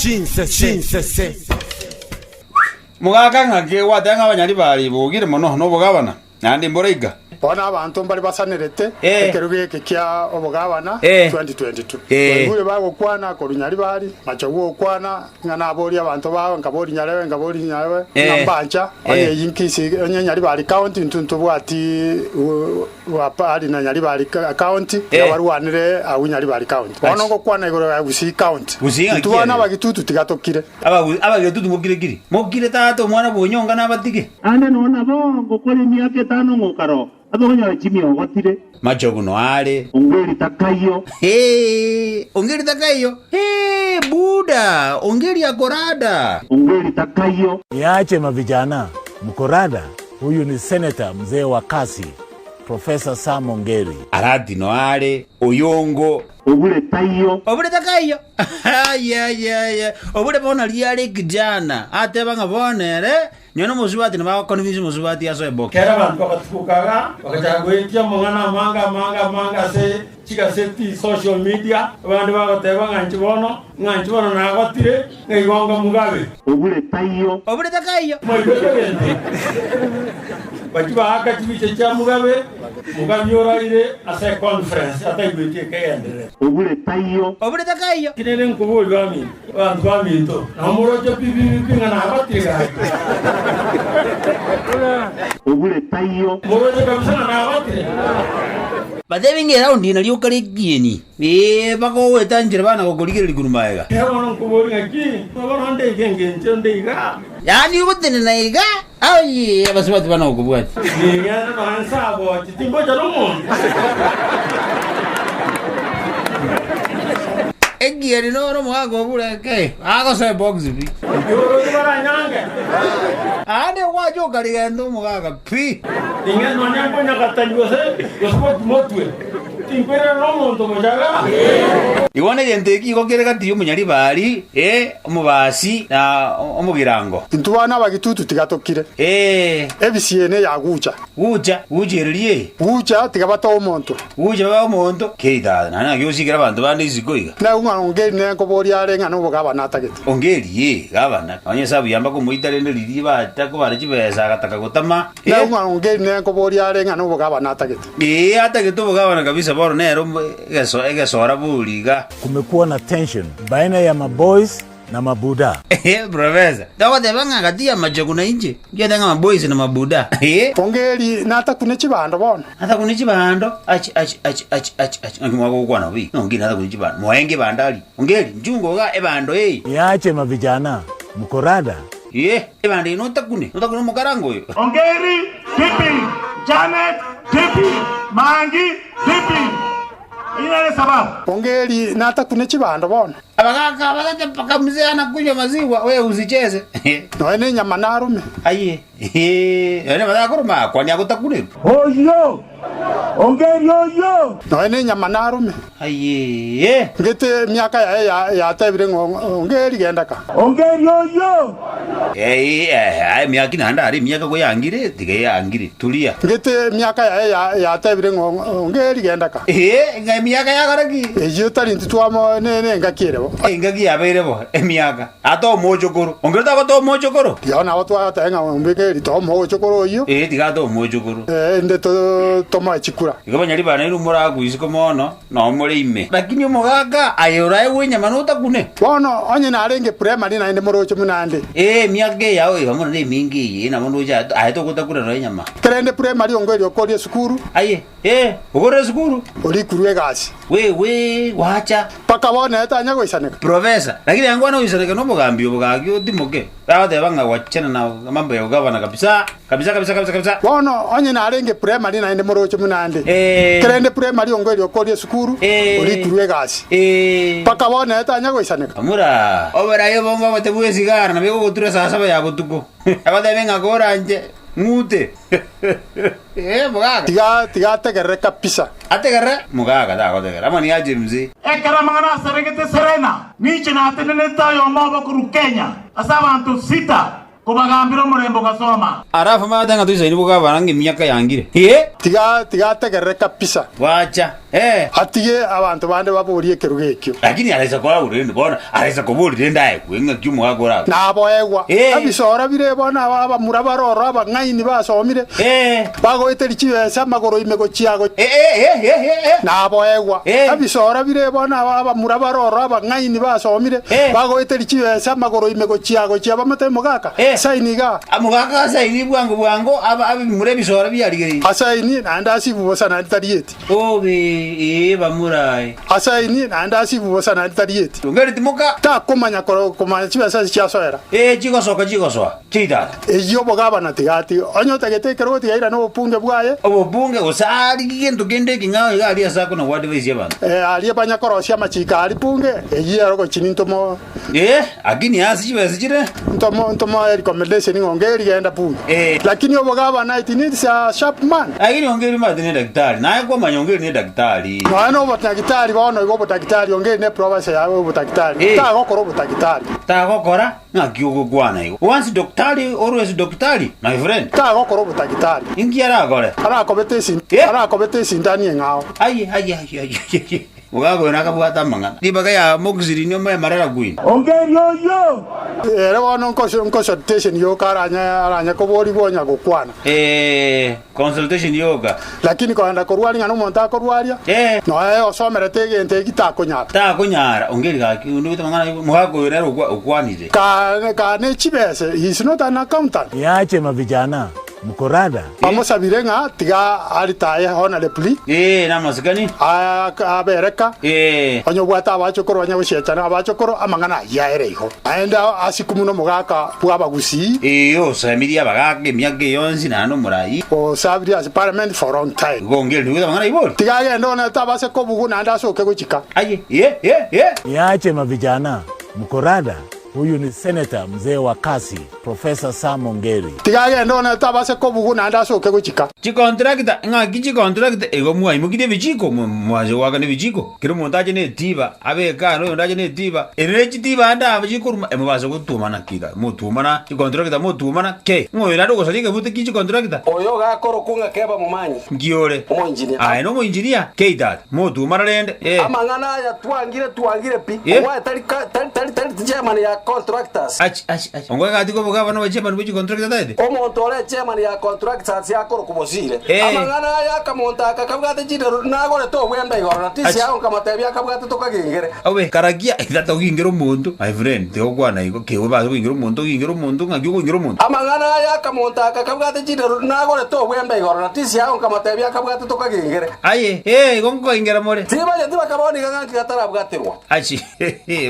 Chinsese. Mogaka ng'ake gwateba ng'a abanyaribari bogire mono nobogabana, naende mbora iga. Bono abanto mbare basanerete Eh. ekerogo eke kia obogabana Eh. 2022. Eh. Baigure bagokwana korwa Nyaribari, Machogu ogokwana ng'a naborie abanto bao, nkaboria Nyarewe, nkaboria Nyarewe, ng'a Eh. mbancha, Eh. onye eyio nkisi, onye Nyaribari County intwe ntobwati Bwapari na Nyaribari County, Eh. iga barwanire agwo Nyaribari County. Bono Achi. ngokwana igoro ya Gusii County. Gusii ng'aki Intwe bono ere? Abagitutu tiga tokire. Abagu- Abagetutu mokire kiri? Mokire tata omwana bw'onyonga nabatige? Ande nonya nabo ngokora emiaka etano ng'okara atokonyora chimiogotire. Machogu noare. Ongeri takaiyo. Hee, ongeri takaiyo. Hee, buda, ongeri akorada. Ongeri takaiyo. Niache mavijana mkorada, huyu ni senator mzee wa kasi Professor Sam Ongeri. Arati noare, oyongo. Obure taiyo. Obure takaiyo. Ayayaya, obure bono riare ekijana, ateba ng'a bono ere Nyowe nomosubati nabagokonvince omosubati asoe box. Kera abanto bagatuboka iga, bagachaka goetia amang'ana amange amange amange ase chigaseti, social media, abande bagoteba ng'a inche bono, ng'a inche bono nagotire, ng'a igo nga Mugabe. Obure taiyo. Obure takaiyo. Mwaigwete egento eke? Bachia baaka chibicha chia Mugabe, Mugabe oraire ase econference ataigweti ekegendererete. Obure taiyo. Obure takaiyo. Ki nere nkoboria baminto? Abanto baminto, nabo moroche pi pi pi ng'a nabatire gaki. Obure taiyo. Moroche kabisa ng'a nabatire. Batebe ng'a eraundi eye nario okare ekieni. Ee, bakogoeta nchera bana gokorigereria korwa magega. Erio bono nkoboria ng'aki, bono nde iga engencho nde iga. Yaani ogotenena iga, aye abasubati bana gokobwatia. Ning'ende nonya nsaboche, timbocha nomonto. Ekieni noro omogaka obure eke, agosoa ebox pi. Oroche baranyange. Aande gwacha okarigenta omogaka pi. Ning'ende nonya nkonyagatani gose gose motwe. Tinkwerera nomonto mochara. Igo negento eki igo kere gati y'omonyaribari, ee, omobasi, na omogirango. Intwe bono abagitutu tiga tokire. Ee. Ebisiene ya gucha. Gucha, guchererie ee. Gucha tiga batoe omonto. Gucha babe omonto. Kei tata, naende naki osikere abanto bande isiko iga. Naigwa ng'a Ongeri nenkoboria are ng'a nobogabana atagete. Ongeri, ee, gabana. Nonya esabu yamba komoita rende riria bacha kobara chibesa agataka gotama. Ee. Naigwa ng'a Ongeri nenkoboria are ng'a nobogabana atagete. Ee, atagete obogabana kabisa bono nere egeso egesora bori iga. Kumekuwa na tension baina ya maboys na mabuda. Ee, professor, togoteba ng'a gati y'amachogu na inche, nkiete ng'a maboys na mabuda. Ee. Ongeri natakune chibando bono. Natakune chibando, achi achi achi achi achi achi naki mwagokwana bobe iga, ng'a Ongeri natakune chibando, moenge ebando aria. Ongeri, nchunga igaa ebando eye. Niache mavijana mkorada. Ee, ebando eye notakune, notakune omokarango oyo. Ongeri, Tipi, Janet, Tipi, Mangi, Tipi. Eyio nere esababu. Ongeri natakune chibando bono. Abagaka abagete mpaka mzee anakunywa maziwa, wewe usicheze. Nonya nenyama narume. Aye, ee, nonya batakoruma akwani agotakunerwa. Oyio! Ongeri oyio! Nonya nenyama narume. Aye. Ngete emiaka yaye yatebire ng'a Ongeri genda ka. Ongeri oyio! Ee, emiaka naende are emiaka koyangire, tiga eyangire, turia. Ngete emiaka yaye yatebire ng'a Ongeri genda ka. Ee, ng'a emiaka yakora ki? Eyio tari intwe twamo nengaki ere bo. Engaki yabeire bo, emiaka. Ata omochokoro. Ongeri tagota omochokoro? Riao nabo twagoteba ng'a ombeke tomoe ogochokoro oyio. Ee, tiga ate omochokoro. Ee, inde tomoe chikura. Igo banyari bane inwe morakwe isiko mono, nao more ime. Lakini omogaka, aye oraegwe enyama notakune. Bono onye narenge primary naende moroche buna ande. Ee, emiaka eye yao eye mono neminge eye, nabo ndoche aye togotakuna nonya enyama. Kerende primary ongo erio okoria esukuru. Aye. Ee, ogorere esukuru. Orikurwe egasi. Wewe, gwacha. Mpaka bono ere tanya goisaneka. Professor, lakini angwana goisaneka nomogambi obo gaki otimoke. Agoteba ng'a gwachana na mambo ya ugavana kabisa, kabisa kabisa kabisa kabisa. Bono onye narenge primary naende moroche buna ande. Ee. Kerende primary ongo erio okoria esukuru. Ee. Orikurwe egasi. Ee. Mpaka bono ere tanya goisaneka. Amura, oboraai obonge obote bw'esigara nabo egogotura saa saba ya botuko. Agotebe ng'a koranche ng'ute. Ee, mogaka. Tiga, tiga ategerere kabisa. Ategerere? Mogaka tagotegerera. Amo niache mzee. Ekero amang'ana aseregete Serena, ninche natenenete oyomo obo korwa Kenya ase abanto sita. Kobagambira omorembe ogasoma. Alafu maate ng'a toisaini bogabana ng'a emiaka yangire. Ee. Tiga tiga ategerere kabisa. Gwacha. Ee. Atige abanto bande baborie ekerugo ekio. Lakini araisa koragwa rende bono araisa koboria rende aegwe ng'aki omogaka oragwe. Naboegwa. Ee. Ebisoro bire bono aba abamura bare ororo abang'aini basomire. Ee. Bagoeteria chibesa amagoro ime gochia go. Ee ee ee ee. Naboegwa. Ee. Ebisoro bire bono aba abamura bare ororo abang'aini basomire. Ee. Bagoeteria chibesa amagoro ime gochia gochia bamotebie mogaka, Ee. Saini igaa. Omogaka asaini bwango bwango aba abimura ebisoro biarigereirie. Asaini naende asibu bosa naende tarieti. Obe, ee, bamurae. Asaini naende asibu bosa naende tarieti. Ongeri timoka. Takomanya komanya chibesa ase chiasoera. Ee, chigosoka chigosoa chiitata. Eyio obogabana tigati. Onye otagete ekerogo tigairane obobunge bwaye. Obobunge gose arigie gento kende ekeng'ao iga aria ase akona goadvise abanto. Ee, aria banyakorosia amachiko aria bunge, eyio ero gochia nintomo. Ee, lakini ase chibesa chire. Ntomo ntomoe recommendation ng'a Ongeri genda bunge. Ee. Lakini obogabana it needs a sharp man. Lakini Ongeri omanyete ne daktari, naye kwamanya Ongeri ne daktari. Nonya na obotagitari bono igo obotagitari Ongeri ne professor yaye obotagitari. Ee. Tagokora obotagitari. Tagokora, ng'aki ogokwana igo? Once doktari always doktari, my friend. Tagokora obotagitari. Inki arakore? Arakobete esi Ee. arakobete esindani eng'ao. Aye aye aye aye aye. Omogaka oyo nakabwate amang'ana. Ribaga ya Moxlin omoemarera Queen. Ongeri oyio! Ere bono nconsultation yoka aranye aranye koborigwa onya gokwana. Eeh consultation yoka. Lakini kogenda korwaria ng'a nomonto akorwaria, Eeh. noe osomerete egento eki takonyara. Takonyara, ongeri gaki onde goita amang'ana ayio, omogaka oyo nere okwa okwanire. Ka ka ne chibese, he is not an accountant. Niache mavijana mkorada. Bamosabire ng'a tiga aritaye honorably. Ee, namasikani. Abereka. Ee. Onye obwate abachokoro onye gochiechana abachokoro, amang'ana ayio aere igo. Naende asikwe muno omogaka bw'abagusii. Ee, osemirie abagaka emiaka eye yonsi naende omorai. Osabirie ase parliament for long time. Igo ongeri nigo amang'ana ayio bori. Tiga agende one tabase kobugwa naende asoke gochika. Aye, ee, ee, ee. Niache mavijana mkorada. Huyu ni senator mzee wa kasi Professor Sam Ongeri. Tiga agende one tabase kobugwa naende asoke gochika. Chicontractor, ng'aki chicontractor igo mwaimokirie ebichiko, mwanche goakana ebichiko, kera omonto ache netiba, abeke aa, na oyonde ache netiba, ere ne chitiba ande aba chikoruma, emobase gotuomana ki iga, motuomana, chicontractor motuomana ki? Ng'o oyo naende ogosaria ekebuto gie chicontractor? Oyo gakorokwa ng'a keba momanyi. Nki ore? Omoinjinia. Aye nomoinjinia? Kei tata, motuomana rende, eh. Amang'ana aya twangire twangire pi. Eh. Omwaye tari ka tari tari tari chairman ya contractors. Achi achi achi. Ongoe gati koboka abana ba chairman bwe chicontractor taete? Omonto ore chairman ya contractors akorokwa Bosire. Eh. Amang'ana aya akamonto aka kabwate chinderu nagorete obwembe igoro na tisi Achi. yao nkamotebia akabwate tokagingere. Obe karakia tata ogingere omonto my friend tiga gokwana igo ki obase koingera omonto ogingere omonto ng'aki okoingera omonto. Amang'ana aya akamonto aka kabwate chinderu nagorete obwembe igoro na tisi yao nkamotebia akabwate tokagingere. Aye ee igo nkoingera more. Tibanyeti bakabona iga ng'aki gatarabwaterwa. Achi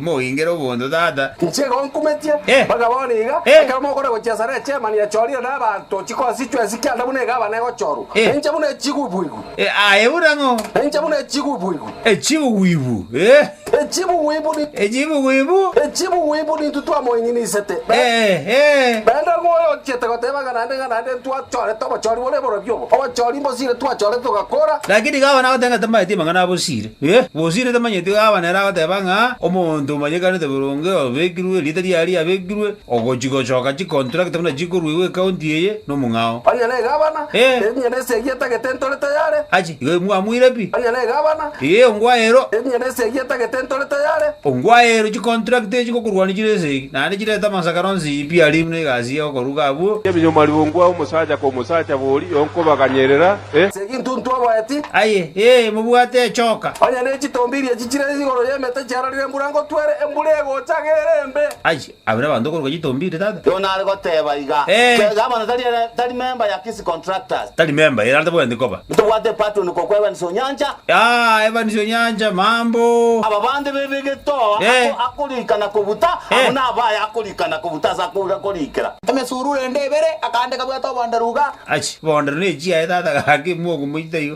mogingere obonto tata. Inche igo nkumetie, Eh. mpaka bono iga, Eh. ekero mokore gochia Sara echairman yachorire na abanto chiconstituency kianda buna egavana egochorwa, Eh. inche buna echigubuigu. Aye buna ng'o? Inche buna echigubuigu. Echigubuibu, eh. Echigubuibu ni. Echigubuibu. Echigubuibu nintwe twamoing'inisete. Eh, eh. Naende ng'o oyo ochiete goteba ng'a naende ng'a naende ntwachorete obochori bore borobio obo? Obochori mbosire twachorete togakora. Lakini gavana agoteba ng'a tamanyeti amang'ana a Bosire. Eh, Bosire tamanyeti gavana ere agoteba ng'a omonto omanyekanete boronge obekirwe erieta riaye riabekirwe, Ogochia gochoka chicontract buna chikoruegwa ecounty eye nomong'ao. Onye negabana, Eh. ebinya nesegi etagete ntore tayare. Achi, igo mwamuire pi? Onye negabana, Ee, ongwaero. ebinya nesegi etagete ntore tayare. Ongwaero chicontract echi gokorwania chire esegi, naende chirete amasakara onsi pi aria buna egasi yokoruga abwo. Ebinyomari bongwa omosacha ka omosacha bori onkobaganyerera, eh. Segi intwe ntwaboeti. Aye, ee, mobwate echoka. Onye ne chitombiiri echi chire igoro y'emete chiarorire embura ngotwere, embura egocha gere embe. Achi, Abwo nabanto okoruka chitombiri tata. Igo nare goteba iga, Eh. Gavana tari ere tari member ya Kisii Contractors. Tari member, ere atabwenereti koba. Ntobwate patron kokwa Evans Onyancha. Ah, Evans Onyancha, mambo. Aba bande bebegete oo Eh. ako akorika na kobuta, Eh. abwo nabaye akorika na kobuta ase akore akorikera. Emesururu ende ebere, akande kabwate obonderu iga. Achi, bonderu ne chiaye tata gaki mokomoita igo.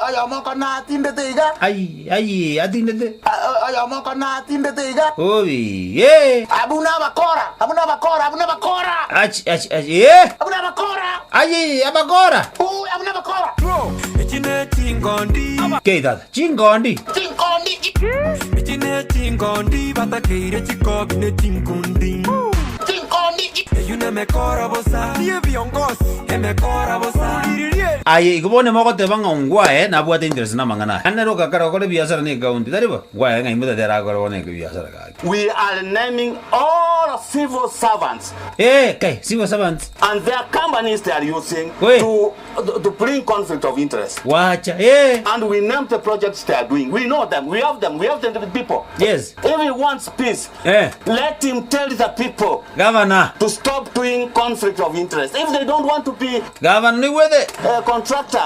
Oyomo okona atindete iga. Ai, ai, atindete. Oyomo okona atindete iga. Obi, eh. Abwo nabakora, abwo nabakora, abwo nabakora. Achi, achi, achi, eh. Abwo nabakora. Aye, abakora. Uu, abwo nabakora. Echi ne chingondi. Kei tata, chingondi. Chingondi. Echi ne chingondi batakeire chikobi ne chinkundi. Chingondi. Eyio nemekora bosa. Emekora bosa. Aye igo bono mogoteba ng'a ongwae nabwate interest namang'ana aya. Naende nere ogakara gokora ebiasara ne ecounty, tari bo? Ngwae ng'ai motati arakore bono ebiasara gaki. We are naming all civil servants. Eh, kai, civil servants. And their companies they are using Wee. to to bring conflict of interest. Wacha, eh. And we name the projects they are doing. We know them, we have them, we have the people. Yes. If he wants peace, Eh. let him tell the people Governor. to stop doing conflict of interest. If they don't want to be Governor niwethe. contractor,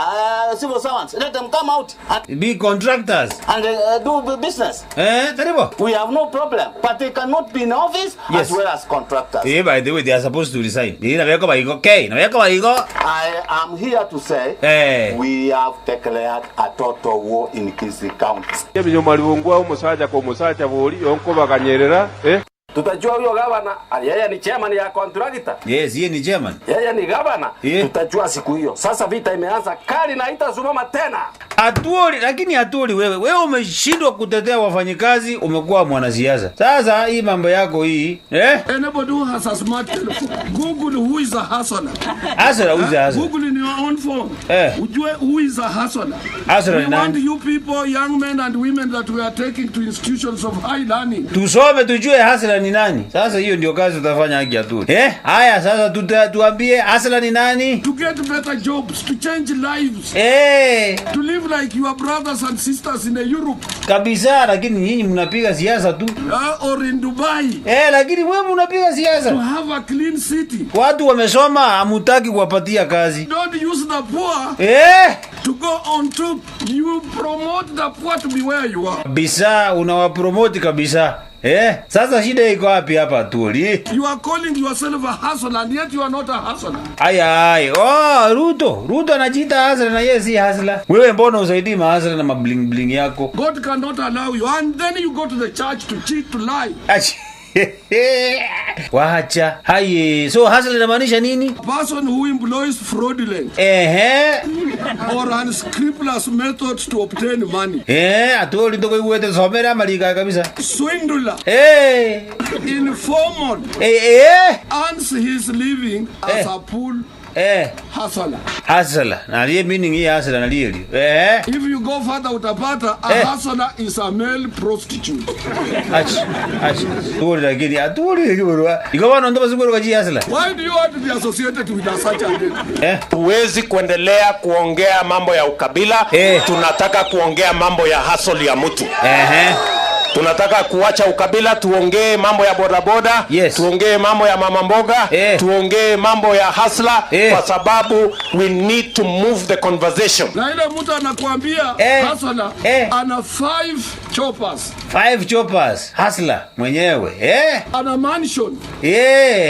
civil servants, let them come out and, Be contractors. and do business. Eh, tari bo? We have no problem. But they cannot be in office Yes. as well as contractors. Eh, by the way, they are supposed to resign. Eh, nabeko baigo. Okay, nabeko baigo. I am here to say Eh. we have declared a total war in Kisii County. Ebinyomwari omosacha kwa omosacha bori onkobaganyerera eh. Tutajua huyo gavana, yeye ni chairman ya contractor. Yes, yeye ni chairman. Yeye ni gavana. Yeah. Tutajua siku hiyo. Sasa vita imeanza kali na haitasimama tena. Atuoli, lakini Atuoli wewe, wewe umeshindwa kutetea wafanyikazi, umekuwa mwanasiasa. Sasa hii mambo yako hii, eh? Anybody who has a smart telephone, Google who is a hustler. Hustler, who is a hustler? Google in your own phone. Eh. Ujue who is a hustler. Hustler We ni want nani? you people, young men and women that we are taking to institutions of high learning. Tusome tujue hustler ni nani. Sasa hiyo ndio kazi tutafanya haki Atuoli. Eh? Haya sasa tuta, tuambie hustler ni nani? To get better jobs, to change lives. Eh. To live like your brothers and sisters in the Europe. Kabisa, lakini nyinyi mnapiga siasa tu. Or in Dubai. Eh, lakini wewe mnapiga siasa. To have a clean city. Watu wamesoma, hamutaki kuwapatia kazi. Don't use the poor Eh? to go on top. You promote the poor to be where you are. Kabisa, unawapromote kabisa. Eh? Sasa shida iko wapi hapa Atuoli? You are calling yourself a hustler and yet you are not a hustler. Aya ay. Oh, Ruto. Ruto anajiita hustler na yeye si hustler. Wewe mbona usaidii mahustler na mabling bling yako? God cannot allow you. And then you go to the church to cheat, to lie. Achi. Wacha. Haye. So hustler inamaanisha nini? A person who employs fraudulent Ehe. or unscrupulous methods to obtain money. Eh, Atuoli ndoko iwete somera malika kabisa. Swindler. Eh. Informant. Eh eh. Earns his living as Eh. a pool Eh. hustler. Hustler. Na liye meaning hii hustler na liye. Eh. If you go further utapata a Eh. hustler is a male prostitute. Achi. Achi. Atuoli lakini Atuoli kibarua. Ikawa ndo basi kwa hustler. Why do you want to be associated with a such a name? Eh. Huwezi kuendelea kuongea mambo ya ukabila Eh. Tunataka kuongea mambo ya hustle ya mtu Ehe. Tunataka kuacha ukabila, tuongee mambo ya bodaboda Yes. tuongee mambo ya mama mboga Eh. tuongee mambo ya hustler Eh. kwa sababu we need to move the conversation. Na ile mtu anakuambia Eh. hustler Eh. ana five choppers, Five choppers. Hustler mwenyewe. Eh. ana mansion, Eh,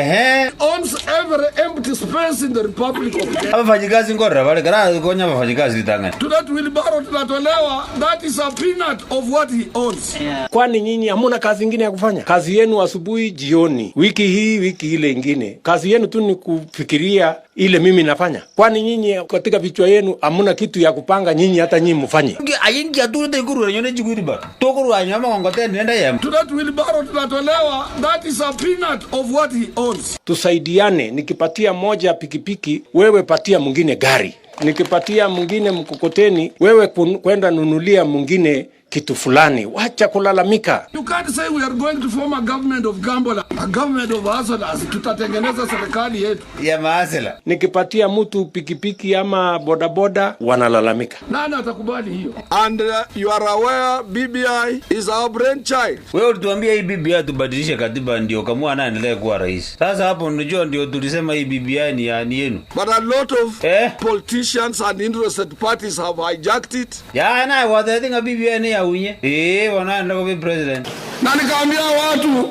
eh. owns every empty space in the Republic of Kenya. Abafanyikazi ngorra bale kana konya abafanyikazi litangani. To that wheelbarrow tunatolewa, that is a peanut of what he owns. Kwani nyinyi hamuna kazi ingine ya kufanya? Kazi yenu asubuhi, jioni, wiki hii, wiki ile ingine, kazi yenu tu ni kufikiria ile mimi nafanya. Kwani nyinyi katika vichwa yenu hamuna kitu ya kupanga nyinyi, hata nyinyi mfanye? Ayingi aturu te guru nyone jiguri ba. Tokuru anyama ngongote nenda yem. To that wheelbarrow tunatolewa, that is a peanut of what he owns. Tusaidiane, nikipatia moja pikipiki, wewe patia mwingine gari, nikipatia mwingine mkokoteni, wewe kun- kwenda nunulia mwingine kitu fulani. Wacha kulalamika. You can't say we are going to form a government of gamblers, a government of hustlers. Tutatengeneza serikali yetu. Ya maasela. Nikipatia mtu pikipiki ama bodaboda, wanalalamika. Nani atakubali hiyo? And you are aware BBI is our brainchild. Wewe ulituambia hii BBI tubadilishe katiba ndio kamua naye endelee kuwa rais. Sasa hapo unajua ndio tulisema hii BBI ni ya ni yenu. But a lot of Eh? politicians and interested parties have hijacked it. Ya na watatinga BBI ni ya unye. Eh, wanaenda kwa president. Na nikaambia watu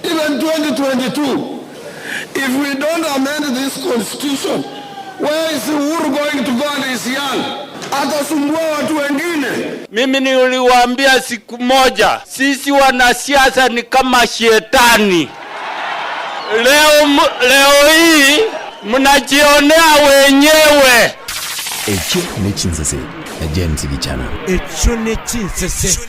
even 2022 if we don't amend this constitution where is Uhuru going to go and is young? Atasumbua watu wengine. Mimi niliwaambia siku moja, sisi wanasiasa ni kama shetani. Leo, leo hii mnajionea wenyewe. Ekyo nekinsese na James Gichana. Ekyo nekinsese.